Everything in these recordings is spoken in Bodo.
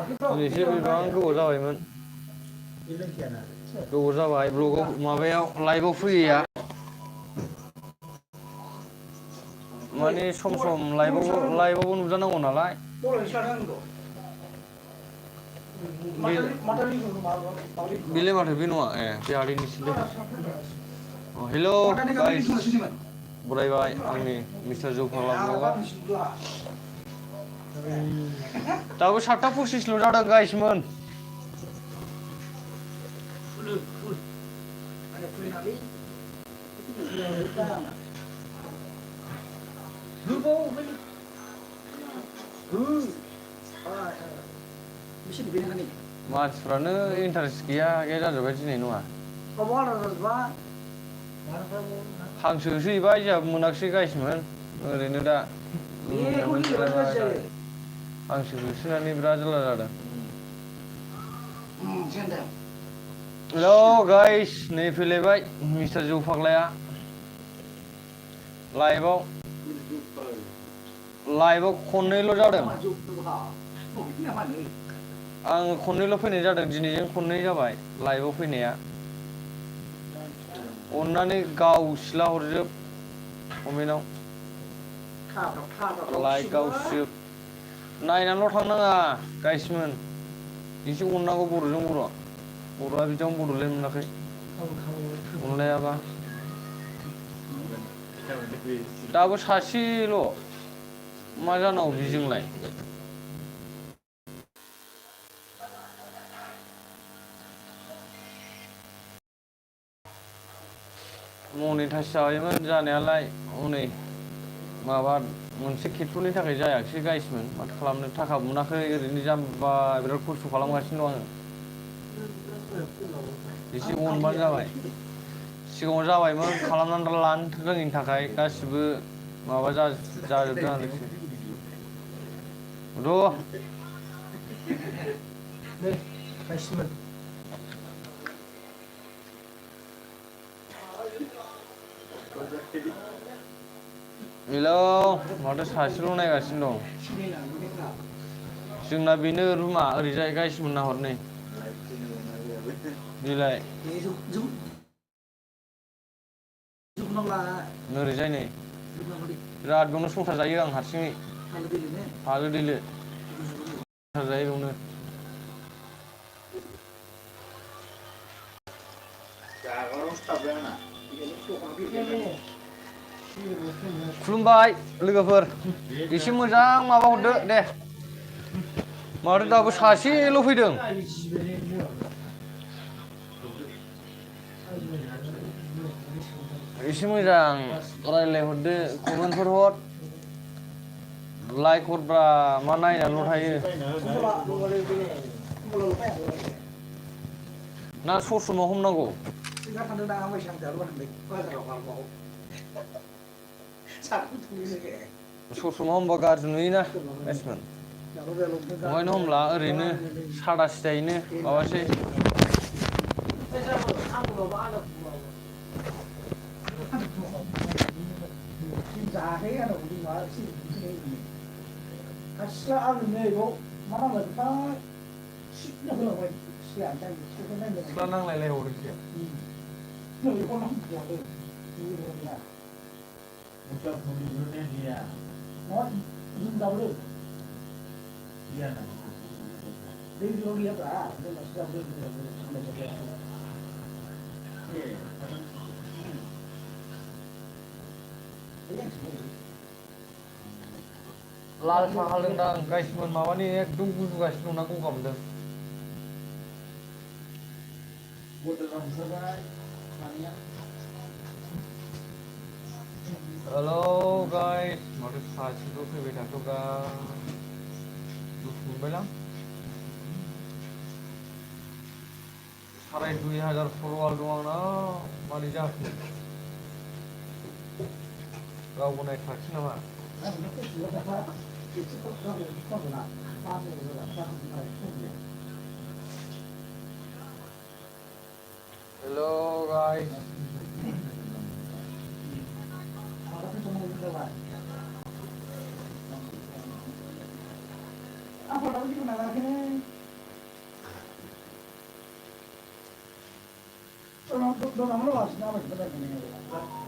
दिनैसो बेसेबां गोबाव जाबायमोन गोबाव जाबाय ब्लगाव माबायाव लाइभआव फैयैया माने सम सम लाइभआवबो नुजानांगौ नालाय बेलाय माथो बे नङा ए बे आदैनिसोलै हेल' गाइस बरायबाय आंनि मिस्टार जौ फाग्ला ब्लगा दाबो 7:25 जादों गाइसमोन मानसिफ्रानो इन्टारेस्ट गैया जाजोब्बाय दिनै नङा हांसोसो हैबाय जोंहा मोनाखिसै गाइसमोन ओरैनो दा हांसो होसोनानै बिराद जारला जादों हेल' गाइस नै फैलायबाय मिस्टार जौ फाग्लाया लाइभआव खननैल' जादों आं खननैल' फैनाय जादों दिनैजों खननै जाबाय लाइभआव फैनाया अन्नानै गाव सिला हरजोब कमेन्टआव लाइक गावसोब नायनानैल' थांनाङा गाइसमोन एसे अननांगौ बर'जों बर'आ बिदियावनो बड'लेण्ड मोनाखै अनलायाबा दाबो सासेल' मा जानांगौ बिजोंलाय मनिटाइज जाबायमोन जानायालाय हनै माबा मोनसे खेत्र'नि थाखाय जायाखिसै गाइसमोन माथो खालामनो थाखा मोनाखै ओरैनो जाम्बा बिराद खस्थ' खालामगासिनो दं आङो एसे अनबानो जाबाय सिगाङाव जाबायमोन खालामनानै लानो रोङिनि थाखाय गासिबो माबा जाजोबदों आरोखि हेलौ माथो सासेल' नायगासिनो दं जोंना बेनो रुमा ओरैजाय गाइसमोन नाहरनै बिलाय ओरैजाय नै बिराद बेयावनो संसार जायो आं हारसिङै फालो दैलो संसार जायो बेयावनो खुलुमबाय लोगोफोर एसे मोजां माबा हरदो दे माथो दाबो सासेल' फैदों एसे मोजां रायलायहरदो कमेन्टफोर हर लाइक हरब्रा मा नायनानैल' थायो ना ससमाव हमनांगौ ससमाव हमबा गाज्रि नुयोना गाइसमोन बहायनो हमला ओरैनो सादा सिदायैनो माबासै सिख्ला नांलायलायहरोसो लाल साहा लोंदां गाइसमोन माबानि एकदम गुजुगासिनो दंना गगा मोनदों हेलौ गाइस माथो सासेल' फैबाय थाखोब्रा दुखु मोनबायलां 2500 फल'वार दं आंनाव मारै जाखो रावबो नायथाराखिसै नामा हेलौ गाइस 너 나무로 왔어. 나무 좀 받아 주네.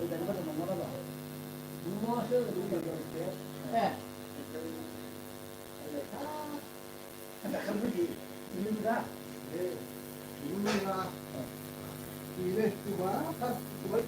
여기 내가 좀 나무로 와. 무엇을 이렇게 해? 나 그러지. 이리가. 예. 이리가. 이래 봐. 다 그거